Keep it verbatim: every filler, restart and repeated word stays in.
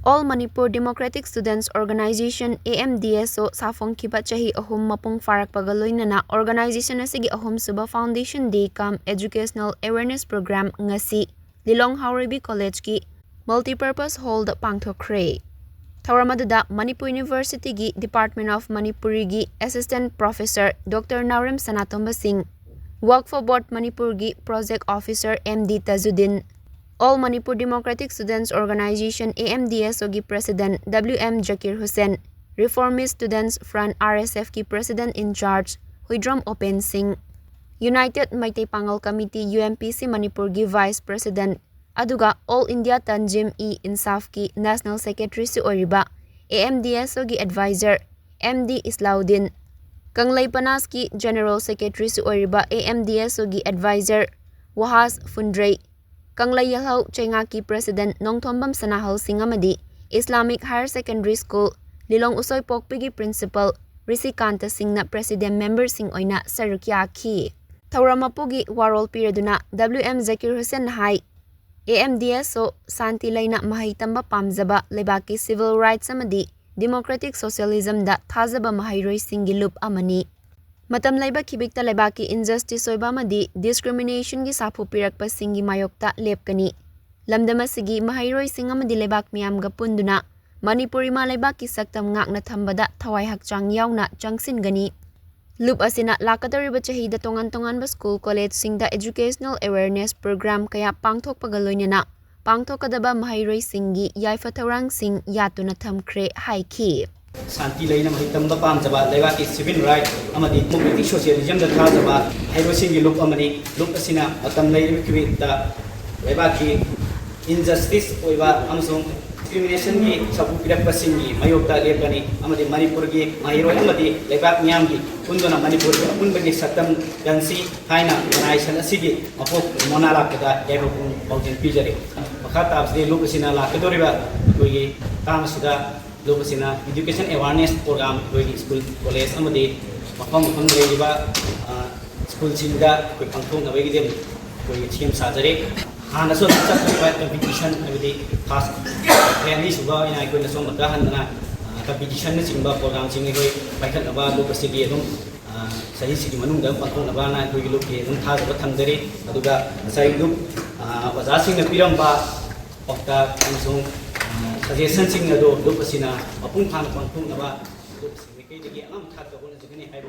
All Manipur Democratic Students Organization, A M D S O, ꯁꯥꯐꯣꯡꯈꯤꯕ ꯆꯍꯤ ꯑꯍꯨꯝ ꯃꯄꯨꯡ ꯐꯥꯔꯛꯄꯒ ꯂꯣꯏꯅꯅ organization ꯑꯁꯤꯒꯤ ꯑꯍꯨꯝꯁꯨꯕ Foundation Day cum Educational Awareness Program ꯉꯁꯤ ꯂꯤꯂꯣꯡ ꯍꯥꯎꯔꯩꯕꯤ ꯀꯣꯂꯦꯖꯀꯤ Multipurpose Hallꯗ ꯄꯥꯡꯊꯣꯛꯈ꯭ꯔꯦ꯫ ꯊꯧꯔꯝ ꯑꯗꯨꯗ ꯃꯅꯤꯄꯨꯔ ꯌꯨꯅꯤꯚꯔꯁꯤꯇꯤꯒꯤ Department of Manipuriꯒꯤ Assistant Professor Doctor ꯅꯥꯎꯔꯦꯝ ꯁꯅꯥꯇꯣꯝꯕ ꯁꯤꯡ, Work for Board ꯃꯅꯤꯄꯨꯔꯒꯤ Project Officer M D ꯇꯖꯨꯗꯤꯟ, All Manipur Democratic Students Organization, A M D S O ꯒꯤ President W M Zakir Hussain, Reformist Students Front, R S F ꯀꯤ President in Charge Huidrom open ꯁꯤꯡ, United Meitei ꯄꯥꯉꯜ Committee, U M P C ꯃꯅꯤꯄꯨꯔꯒꯤ Vice President, ꯑꯗꯨꯒ All India Tanzim-e-Insaf ꯀꯤ National Secretary ꯁꯨ ꯑꯣꯏꯔꯤꯕ A M D S O ꯒꯤ Advisor M D ꯏꯁꯂꯥꯎꯗꯤꯟ, ꯀꯪꯂꯩ ꯄꯅꯥꯁꯀꯤ General Secretary ꯁꯨ ꯑꯣꯏꯔꯤꯕ A M D S O ꯒꯤ Advisor ꯋꯥꯍꯥꯖ ꯐꯨꯟꯗ꯭ꯔꯩ, ꯀꯪꯂꯩ ꯌꯦꯜꯍꯧ ꯆꯩꯉꯥꯛꯀꯤ President ꯅꯣꯡꯊꯣꯝꯕꯝ ꯁꯅꯥꯍꯜ ꯁꯤꯡ ꯑꯃꯗꯤ Islamic Higher Secondary School ꯂꯤꯂꯣꯡ ꯎꯁꯣꯏꯄꯣꯛꯄꯤꯒꯤ Principal ꯔꯤꯁꯤꯀꯥꯟꯇ ꯁꯤꯡꯅ President member ꯁꯤꯡ ꯑꯣꯏꯅ ꯁꯔꯨꯛ ꯌꯥꯈꯤ꯫ ꯊꯧꯔꯝ ꯃꯄꯨꯒꯤ ꯋꯥꯔꯣꯜ ꯄꯤꯔꯗꯨꯅ W M Zakir ꯍꯨꯁꯦꯟꯅ high, A M D S O ꯁꯥꯟꯇꯤ ꯂꯩꯅ ꯃꯍꯩ ꯇꯝꯕ ꯄꯥꯝꯖꯕ ꯂꯩꯕꯥꯛꯀꯤ civil rights ꯑꯃꯗꯤ democratic socialism ꯗ ꯊꯥꯖꯕ ꯃꯍꯩꯔꯣꯏꯁꯤꯡꯒꯤ ꯂꯨꯞ ꯑꯃꯅꯤ꯫ ꯃꯇꯝ ꯂꯩꯕ ꯈꯤꯕꯤꯛꯇ ꯂꯩꯕꯥꯛꯀꯤ injustice ꯑꯣꯏꯕ ꯑꯃꯗꯤ discrimination ꯒꯤ ꯁꯥꯐꯨ ꯄꯤꯔꯛꯄꯁꯤꯡꯒꯤ ꯃꯥꯌꯣꯛꯇ ꯂꯦꯞꯀꯅꯤ꯫ ꯂꯝꯗꯝ ꯑꯁꯤꯒꯤ ꯃꯍꯩꯔꯣꯏꯁꯤꯡ ꯑꯃꯗꯤ ꯂꯩꯕꯥꯛ ꯃꯤꯌꯥꯝꯒ ꯄꯨꯟꯗꯨꯅ ꯃꯅꯤꯄꯨꯔ ꯏꯃꯥ ꯂꯩꯕꯥꯛꯀꯤ ꯁꯛꯇꯝ ꯉꯥꯛꯅ ꯊꯝꯕꯗ ꯊꯋꯥꯏ ꯍꯛꯆꯥꯡ ꯌꯥꯎꯅ ꯆꯪꯁꯤꯟꯒꯅꯤ꯫ ꯂꯨꯞ ꯑꯁꯤꯅ ꯂꯥꯛꯀꯗꯧꯔꯤꯕ ꯆꯍꯤꯗ ꯇꯣꯉꯥꯟ ꯇꯣꯉꯥꯟꯕ school, college ꯁꯤꯡꯗ educational awareness program ꯀꯌꯥ ꯄꯥꯡꯊꯣꯛꯄꯒ ꯂꯣꯏꯅꯅ ꯄꯥꯡꯊꯣꯛꯀꯗꯕ ꯃꯍꯩꯔꯣꯏꯁꯤꯡꯒꯤ ꯌꯥꯏꯐ ꯊꯧꯔꯥꯡꯁꯤꯡ ꯌꯥꯠꯇꯨꯅ ꯊꯝꯈ꯭ꯔꯦ ꯍꯥꯏꯈꯤ꯫ ꯁꯥꯟꯇꯤ ꯂꯩꯅ ꯃꯍꯩ ꯇꯝꯕ ꯄꯥꯝꯖꯕ ꯂꯩꯕꯥꯛꯀꯤ civil right ꯑꯃꯗꯤ democratic socialism ꯗ ꯊꯥꯖꯕ ꯃꯍꯩꯔꯣꯏꯁꯤꯡꯒꯤ ꯂꯨꯞ ꯑꯃꯅꯤ꯫ ꯂꯨꯞ ꯑꯁꯤꯅ ꯃꯇꯝ ꯂꯩꯔꯤꯕ ꯈꯤꯕꯤꯛꯇ ꯂꯩꯕꯥꯛꯀꯤ injustice ꯑꯣꯏꯕ ꯑꯃꯁꯨꯡ discrimination ꯒꯤ ꯁꯥꯐꯨ ꯄꯤꯔꯛꯄꯁꯤꯡꯒꯤ ꯃꯥꯌꯣꯛꯇ ꯂꯦꯞꯀꯅꯤ ꯑꯃꯗꯤ ꯃꯅꯤꯄꯨꯔꯒꯤ ꯃꯍꯩꯔꯣꯏ ꯑꯃꯗꯤ ꯂꯩꯕꯥꯛ ꯃꯤꯌꯥꯝꯒꯤ ꯄꯨꯟꯗꯨꯅ ꯃꯅꯤꯄꯨꯔꯒꯤ ꯑꯄꯨꯟꯕꯒꯤ ꯁꯛꯇꯝ ꯀꯟꯁꯤ ꯍꯥꯏꯅ organization ꯑꯁꯤꯒꯤ ꯃꯀꯣꯛ ꯃꯅꯥ ꯂꯥꯛꯄꯗ ꯌꯥꯏꯐ ꯄꯥꯎꯖꯦꯜ ꯄꯤꯖꯔꯤ꯫ ꯃꯈꯥ ꯇꯥꯕꯁꯤꯗꯤ ꯂꯨꯞ ꯑꯁꯤꯅ ꯂꯥꯛꯀꯗꯧꯔꯤꯕ ꯑꯩꯈꯣꯏꯒꯤ term ꯑꯁꯤꯗ ꯂꯨꯞ ꯑꯁꯤꯅ education awareness program ꯑꯩꯈꯣꯏꯒꯤ school, college ꯑꯃꯗꯤ ꯃꯐꯝ ꯃꯐꯝꯗ ꯂꯩꯔꯤꯕ, ꯑ, school ꯁꯤꯡꯗ ꯑꯩꯈꯣꯏ ꯄꯥꯡꯊꯣꯛꯅꯕꯒꯤꯗꯃꯛ ꯑꯩꯈꯣꯏꯒꯤ ꯁꯦꯝ ꯁꯥꯖꯔꯤ꯫ ꯍꯥꯟꯅꯁꯨ ꯑꯗꯨꯝ ꯆꯠꯊꯔꯤꯕ ꯀꯝꯄꯤꯇꯤꯁꯟ, ꯍꯥꯏꯕꯗꯤ ꯀ꯭ꯂꯥꯁ ꯑꯅꯤꯁꯨꯕ ꯑꯣꯏꯅ ꯑꯩꯈꯣꯏꯅ ꯁꯣꯝꯗ ꯍꯟꯗꯅ ꯀꯝꯄꯤꯇꯤꯁꯟꯅꯆꯤꯡꯕ ꯄ꯭ꯔꯣꯒ꯭ꯔꯥꯝꯁꯤꯡ ꯑꯩꯈꯣꯏ ꯄꯥꯏꯈꯠꯅꯕ ꯂꯨꯞ ꯑꯁꯤꯒꯤ ꯑꯗꯨꯝ ꯆꯍꯤꯁꯤꯒꯤ ꯃꯅꯨꯡꯗ ꯄꯥꯡꯊꯣꯛꯅꯕꯅ ꯑꯩꯈꯣꯏꯒꯤ ꯂꯨꯞꯀꯤ ꯑꯗꯨꯝ ꯊꯥꯖꯕ ꯊꯝꯖꯔꯤ꯫ ꯑꯗꯨꯒ ꯉꯁꯥꯏ ꯂꯨꯞ ꯑꯣꯖꯥꯁꯤꯡꯅ ꯄꯤꯔꯝꯕ ꯄꯥꯎꯇꯥꯛ ꯑꯃꯁꯨꯡ ꯁꯖꯦꯁꯟꯁꯤꯡ ꯑꯗꯨ ꯂꯨꯞ ꯑꯁꯤꯅ ꯃꯄꯨꯡ ꯐꯥꯅ ꯄꯥꯡꯊꯣꯛꯅꯕ ꯂꯨꯞꯁꯤꯡ ꯃꯥꯏꯀꯩꯗꯒꯤ ꯑꯉꯝꯕ ꯊꯥꯛꯇ ꯍꯣꯠꯅꯖꯒꯅꯤ ꯍꯥꯏꯕ